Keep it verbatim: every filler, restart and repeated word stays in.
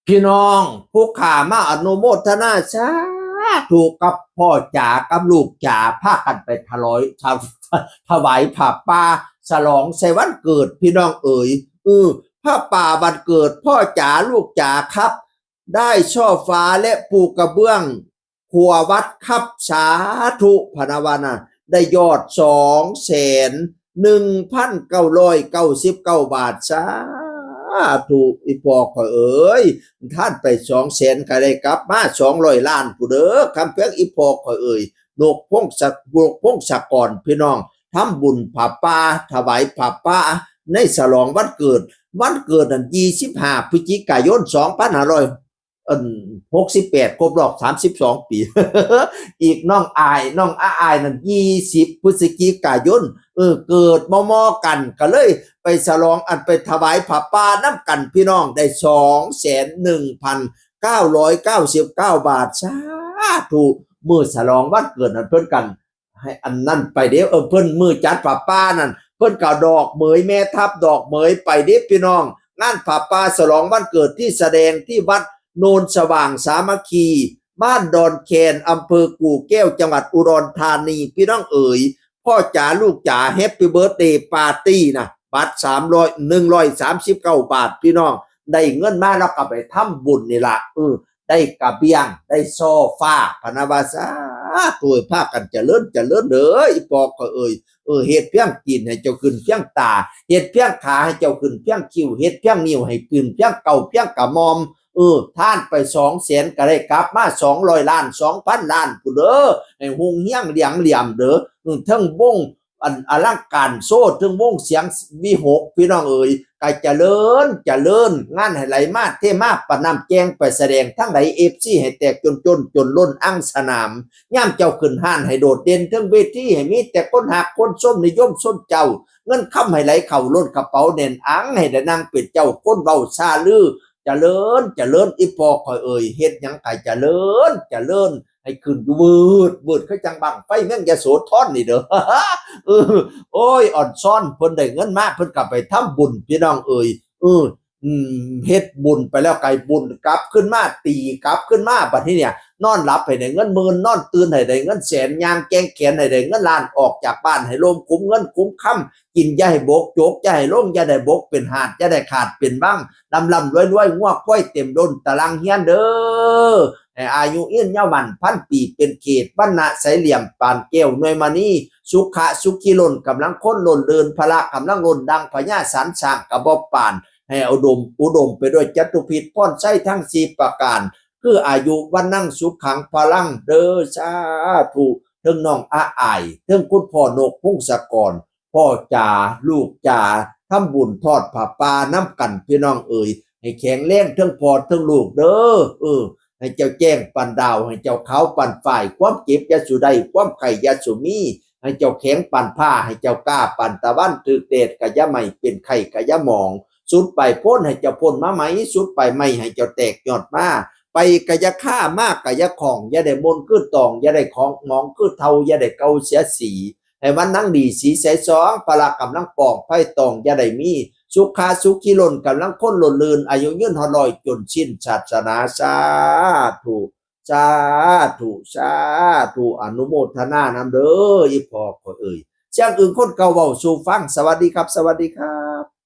พี่น้องผู้ข้ามาอนุโมทนาสาธุกับพ่อจ๋ากับลูกจ๋า พากันไปถลอยถวถวายผ้าป่าฉลองใส่วันเกิดพี่น้องเอ๋ย เออผ้าป่าวันเกิดพ่อจ๋าลูกจ๋าครับ ได้ช่อฟ้าและปูกระเบื้องครัววัดครับ สาธุพะนะวานะ ได้ยอดสองแสนหนึ่งพันเก้าร้อยเก้าสิบเก้าบาท สาธุอีพ่อข่อยเอ๋ย ท่านไปสองแสนก็ได้กลับมาสองร้อยล้านผู้เด้อ คำเพียงอีพ่อข่อยเอ๋ย นกพงศกนกพงศกรพี่น้องทำบุญผ้าป่าถวายผ้าป่าในฉลองวันเกิด วันเกิดนั่นยี่สิบห้าพฤศจิกายนสองพันห้าร้อย อันหกสิบแปดครบรอบสามสิบสองปี อีกน้องอายน้องอาอายนั่นยี่สิบพฤศจิกายน เออเกิดมอมอกันก็เลยไปฉลองอันไปถวายผ้าป่าน้ำกันพี่น้องได้สองแสนหนึ่งพันเก้าร้อยเก้าสิบเก้าบาท สาธุมื้อฉลองวันเกิดนั่นเพิ่นกัน ให้อันนั้นไปเด้อเออเพิ่นมื้อจัดผ้าป่านั่นเพิ่นก็ดอกเหมยแม่ทัพดอกเหมยไปเด้อพี่น้อง งานผ้าป่าฉลองวันเกิดที่แสดงที่วัดโนนสว่างสามัคคี บ้านดอนแคนอำเภอกู่แก้วจังหวัดอุดรธานีพี่น้องเอ๋ย พ่อจ๋าลูกจ๋าแฮปปี้เบิร์ธเดย์ปาร์ตี้นะบัตรสามร้อยหนึ่งร้อยสามสิบเก้าบาทพี่น้อง ได้เงินมาแล้วก็ไปทำบุญนี่ละเออได้กระเบียงได้โซฟาพะนะวาสาตัวพากันเจริญเจริญเด้ออีปอกก็เอ่ยเออเฮ็ดเพียงกินให้เจ้าขึ้นเพียงตาเฮ็ดเพียงขาให้เจ้าขึ้นเพียงคิ้วเฮ็ดเพียงนิ้วให้ขึ้นเพียงเก่าเพียงกระหม่อมเออท่านไปสองแสนก็ได้กลับมาสองร้อยล้านสองพันล้านผู้เด้อให้ฮุงเฮียงเหลียงเหลี่ยมเด้อเออเทั้งวง อันอลังการโซ่ถึงวงเสียงวิหกพี่น้องเอ๋ยกายเจริญเจริญงานให้ไหลมาเทมาปะน้ำแจงไปแสดงทั้งไหลเอฟซีให้แตกจนจนจนล้นอังสนามย่ามเจ้าขึ้นห้านให้โดดเด่นเทิงเวทีให้มีแต่คนหักคนส้มนิยมส้มเจ้า เงินคำให้ไหลเข่าล้นกระเป๋าแน่นอังให้ได้นั่งเป็นเจ้าคนเว้าซาลือเจริญเจริญอีปอคอยเอ่ยเฮ็ดหยังกายเจริญเจริญให้ขึ้นอยู่วืดวืดคือจังบั้งไฟเมืองยโสธรนี่เด้อ เออโอ้ยอ่อนซ้อนเพิ่นได้เงินมาเพิ่นก็ไปทำบุญพี่น้องเอ่ยเอออืมเฮ็ดบุญไปแล้วไก่บุญกลับขึ้นมาตีกลับขึ้นมาบัดนี้เนี่ยนอนหลับให้ได้เงินหมื่นนอนตื่นให้ได้เงินแสนย่างแกงแขนให้ได้เงินล้านออกจากบ้านให้โลมคุ้มเงินคุ้มคำกินอย่าให้บกจกอย่าให้ลงอย่าได้บกเป็นหาดอย่าได้ขาดเป็นบั้งลำลำรวยรวยงวกควายเต็มล้นตารางเฮียนเด้อ ให้อายุยืนยาวมันพันปีเป็นเขตวันนะใสเหลี่ยมปานแก้วหน่วยมณีสุขะสุขีล้นกำลังคนล้นเดินพละกำลังล้นดังพญาสันสร้างกระบอกปานให้อุดมอุดมไปด้วยจตุพิษพรไส้ทั้งสี่ประการคืออายุวันนั่งสุขังพลังเด้อสาธุเทิงน้องอาอายเทิงคุณพ่อนกพงศกรพ่อจ๋าลูกจ๋าทำบุญทอดผ้าป่าน้ำกันพี่น้องเอ๋ย ให้แข็งแรงทั้งพ่อทั้งลูกเด้อเออให้เจ้าแจ้งปันดาวให้เจ้าขาวปันฝ่ายความเจ็บยาสุได้ความไข่ยาสุมีให้เจ้าแข็งปันผ้าให้เจ้ากล้าปันตะวันถืกแดดกะยะไหม่เป็นไข่กะยะหมองสุดไปพ้นให้เจ้าพ้นมาไหมสุดไปไหมให้เจ้าแตกยอดมาไปกะยะฆ่ามากกะยะของอย่าได้มนคือตองอย่าได้ของหมองคือเทาอย่าได้เกาเสียสี ให้วันนั่งดีสีใสสองพละกำลังปองไพ่ตองอย่าได้มีสุขาสุขีล้นกำลังคนล้นลื่นอายุยืนหอดลอยจนสิ้นศาสนาสาธุสาธุสาธุอนุโมทนานำเด้ออีพ่อข้อยเอ่ยเสียงอื่นคนเก่าเว้าสู่ฟังสวัสดีครับสวัสดีครับ